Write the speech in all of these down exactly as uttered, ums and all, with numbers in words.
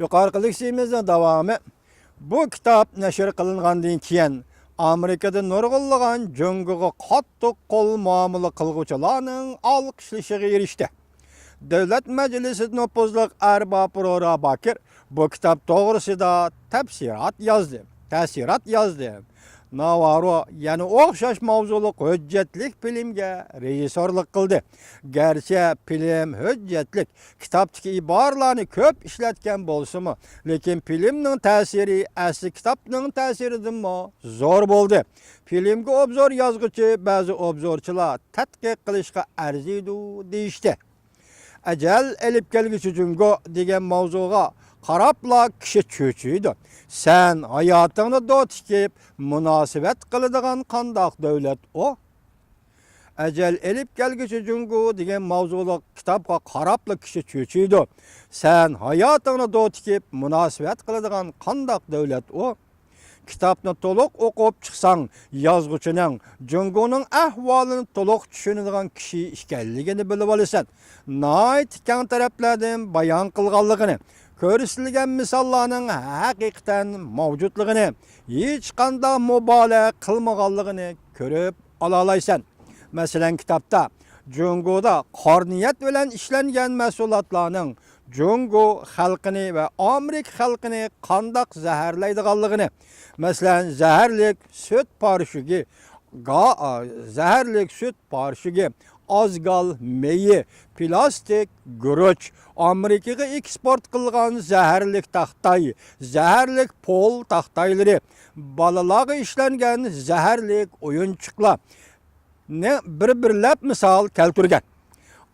يۇقىرىقى لېكسىيىمىزنىڭ داۋامى. بۇ كىتاب نەشر قىلىنغاندىن كېيىن، ئامېرىكىدا نۇرغۇنلىغان جۇڭگوغا قاتتىق قول مۇئامىلە قىلغۇچىلارنىڭ ئالقىشلىشىغا ئېرىشتى. دۆلەت مەجلىسىدە نوپۇزلۇق ئەرباب رورا باكىر بۇ كىتاب توغرىسىدا تەپسىرات يازدى، تەسىرات يازدى. ناۋارو يەنە ئوخشاش ماۋزۇلۇق ھۆججەتلىك فىلىمگە رېژىسسورلۇق قىلدى. گەرچە فىلىم ھۆججەتلىك، كىتابتىكى ئىبارىلەرنى كۆپ ئىشلەتكەن بولسىمۇ، لېكىن فىلىمنىڭ تەسىرى ئەسلى كىتابنىڭ تەسىرىدىنمۇ زور بولدى. فىلىمگە ئوبزور يازغۇچى بەزى ئوبزورچىلار تەتقىق قىلىشقا ئەرزىيدۇ دېيىشتى. ئەجەل ئېلىپ كەلگۈچى جۇڭگو دېگەن ماۋزۇغا قاراپلا كىشى چۆچۈيدۇ. سەن ھاياتىڭنى دو تىكىپ مۇناسىۋەت قىلىدىغان قانداق دۆلەت ئۇ؟ ئەجەل ئېلىپ كەلگۈچى جۇڭگو دېگەن ماۋزۇلۇق كىتابقا قاراپلا كىشى چۆچۈيدۇ. سەن ھاياتىڭنى دو تىكىپ مۇناسىۋەت قىلىدىغان قانداق دۆلەت ئۇ؟ كىتابنى تولۇق ئوقۇپ چىقساڭ، يازغۇچىنىڭ جۇڭگونىڭ ئەھۋالىنى تولۇق چۈشىنىدىغان كىشى ئىكەنلىكىنى بىلىۋالىسەن. ناھايىتى كەڭ تەرەپلەردىن بايان قىلغانلىقىنى، كۆرسىتىلگەن مىساللارنىڭ ھەقىقەتەن مەۋجۇتلۇقىنى، ھېچقانداق مۇبالىغە قىلمىغانلىقىنى كۆرۈپ ئالالايسەن. مەسىلەن، كىتابتا جۇڭگودا قارا نىيەت بىلەن ئىشلەنگەن مەھسۇلاتلارنىڭ جۇڭگو خەلقىنى ۋە ئامېرىكا خەلقىنى قانداق زەھەرلەيدىغانلىقىنى، مەسىلەن، زەھەرلىك سۈت پارىشوكى، گا-، زەھەرلىك سۈت پارىشوكى، ئازگال مېيى، پىلاستىك گۇرۇچ، ئامېرىكىغا ئېكسپورت قىلغان زەھەرلىك تاختاي، زەھەرلىك پول تاختايلىرى، بالىلارغا ئىشلەنگەن زەھەرلىك ئويۇنچۇقلار، نى بىر-بىرلەپ مىسال كەلتۈرگەن.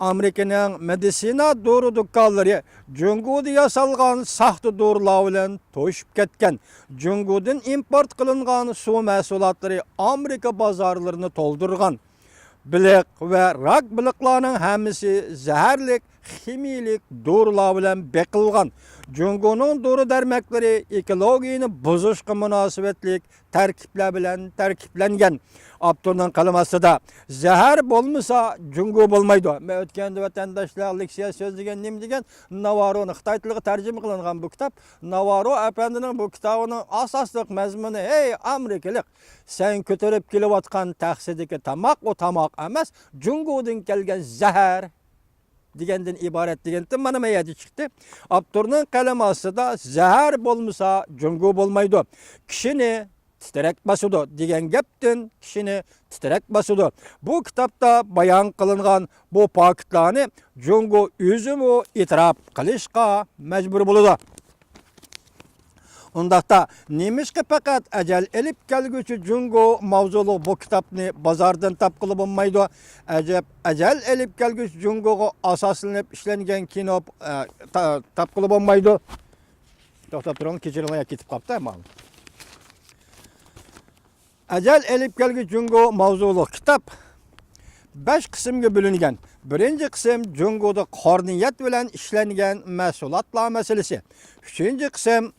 ئامېرىكىنىڭ مېدىتسىنا دورا دۇكانلىرى جۇڭگودا ياسالغان ساختا دورىلار بىلەن توشۇپ كەتكەن. جۇڭگودىن ئىمپورت قىلىنغان سۇ مەھسۇلاتلىرى ئامېرىكا بازارلىرىنى تولدۇرغان. بېلىق ۋە راك بېلىقلارنىڭ ھەممىسى زەھەرلىك خىمىيىلىك دورىلار بىلەن بېقىلغان. جۇڭگونىڭ دورا دەرمەكلىرى ئېكولوگىيەنى بۇزۇشقا مۇناسىۋەتلىك تەركىبلەر بىلەن تەركىبلەنگەن. ئاپتورنىڭ قەلىمى ئاستىدا، «زەھەر بولمىسا، جۇڭگو بولمايدۇ.» مەن ئۆتكەندە ۋەتەنداشلار لېكسىيە سۆزلىگەن نېمە دېگەن، ناۋارونى خىتاي تىلىغا تەرجىمە قىلىنغان بۇ كىتاب. ناۋارو ئەپەندىنىڭ بۇ كىتابىنىڭ ئاساسلىق مەزمۇنى، ھەي، ئامېرىكىلىق، سەن كۆتۈرۈپ كېلىۋاتقان تەخسىدىكى تاماق، ئۇ تاماق ئەمەس، جۇڭگودىن كەلگەن زەھەر دېگەندىن ئىبارەت دېگەنتىم مانا ما يەردە چىقتى. ئاپتورنىڭ قەلىمى ئاستىدا، «زەھەر بولمىسا، جۇڭگو بولمايدۇ. كىشىنى تىترەك باسىدۇ» دېگەن گەپتىن، «كىشىنى تىترەك باسىدۇ.» بۇ كىتابتا بايان قىلىنغان بۇ پاكىتلارنى جۇڭگو ئۆزىمۇ ئېتىراپ قىلىشقا مەجبۇر بولىدۇ. ئۇنداقتا، نېمىشقا پەقەت «ئەجەل ئېلىپ كەلگۈچى جۇڭگو» ماۋزۇلۇق بۇ كىتابنى بازاردىن تاپقىلى بولمايدۇ؟ ئەجەب، «ئەجەل ئېلىپ كەلگۈچى جۇڭگوغا» ئاساسلىنىپ ئىشلەنگەن كىنو، ئە، تا-، تاپقىلى بولمايدۇ؟ توختاپ تۇرۇڭ، كېچىرىڭلار، كېتىپ قاپتۇ مانا. «ئەجەل ئېلىپ كەلگۈچى جۇڭگو» ماۋزۇلۇق كىتاب بەش قىسىمغا بۆلۈنگەن. بىرىنچى قىسىم جۇڭگودا قارا نىيەت بىلەن ئىشلەنگەن مەھسۇلاتلار مەسىلىسى. ئۈچىنچى قىسىم،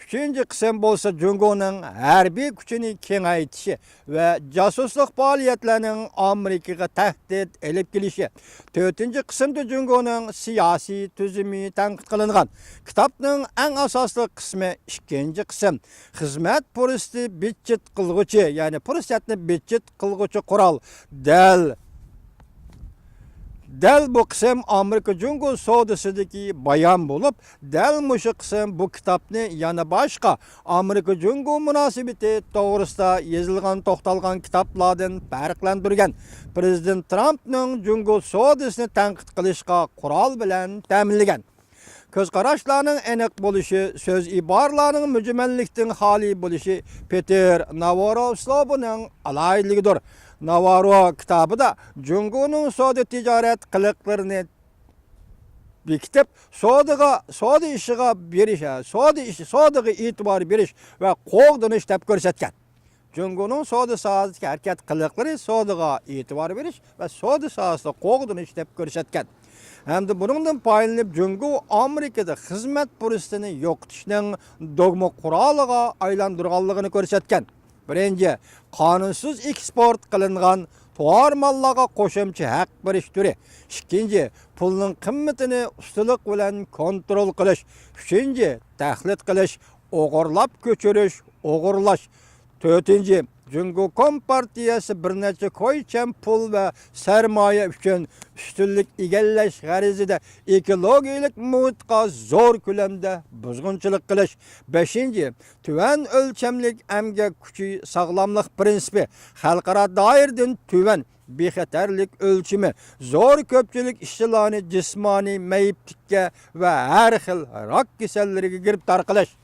ئۈچىنچى قىسىم بولسا جۇڭگونىڭ ھەربىي كۈچىنى كېڭەيتىشى ۋە جاسۇسلۇق پائالىيەتلەرنىڭ ئامېرىكىغا تەھدىت ئېلىپ كېلىشى. تۆتىنچى قىسىمدا جۇڭگونىڭ سىياسىي تۈزۈمى تەنقىد قىلىنغان. كىتابنىڭ ئەڭ ئاساسلىق قىسمى ئىككىنچى قىسىم. خىزمەت پۇرسىتى بىتچىت قىلغۇچى، يەنى پۇرسەتنى بىتچىت قىلغۇچى قورال. دەل، دەل بۇ قىسىم ئامېرىكا جۇڭگو سودىسىدىكى بايان بولۇپ، دەل مۇشۇ قىسىم بۇ كىتابنى يەنە باشقا ئامېرىكا جۇڭگو مۇناسىۋىتى توغرىسىدا يېزىلغان، توختالغان كىتابلاردىن پەرقلەندۈرگەن. پىرېزىدېنت ترامپنىڭ جۇڭگو سودىسىنى تەنقىد قىلىشقا قورال بىلەن تەمىنلىگەن. كۆز قاراشلارنىڭ ئېنىق بولۇشى، سۆز ئىبارىلەرنىڭ مۈجمەللىكتىن خالىي بولۇشى پېتېر ناۋارو ئۇسلۇبىنىڭ ئالاھىدىلىكىدۇر. ناۋارو كىتابىدا جۇڭگونىڭ سودا تىجارەت قىلىقلىرىنى بېكىتىپ، سودىغا، سودا ئىشىغا بېرىش، سودا ئىش، سودىغا ئېتىبار بېرىش ۋە قوغدىنىش دەپ كۆرسەتكەن. جۇڭگونىڭ سودا ساھەسىدىكى ھەرىكەت قىلىقلىرى سودىغا ئېتىبار بېرىش ۋە سودا ساھەسىدە قوغدىنىش دەپ كۆرسەتكەن. ھەمدە بۇنىڭدىن پايدىلىنىپ، جۇڭگو ئامېرىكىدا خىزمەت پۇرسىتىنى يوقىتىشنىڭ دوگما قورالىغا ئايلاندۇرغانلىقىنى كۆرسەتكەن. بىرىنچى، قانۇنسىز ئېكسپورت قىلىنغان تاۋار ماللارغا قوشۇمچە ھەق بېرىش تۈرى. ئىككىنچى، پۇلنىڭ قىممىتىنى ئۇستىلىق بىلەن كونترول قىلىش. ئۈچىنچى، تەقلىد قىلىش، ئوغرىلاپ كۆچۈرۈش، ئوغرىلاش. تۆتىنچى، جۇڭگو كومپارتىيەسى بىر نەچچە كويچەن پۇل ۋە سەرمايە ئۈچۈن ئۈستۈنلۈك ئىگىلەش غەرىزىدە ئېكولوگىيەلىك مۇھىتقا زور كۆلەمدە بۇزغۇنچىلىق قىلىش. بەشىنچى، تۆۋەن ئۆلچەملىك ئەمگەك كۈچى ساغلاملىق پىرىنسىپى، خەلقئارا دائىرىدىن تۆۋەن بىخەتەرلىك ئۆلچىمى، زور كۆپچىلىك ئىشچىلارنى جىسمانىي مەيىپلىككە ۋە ھەر خىل راك كېسەللىرىگە گىرىپتار قىلىش.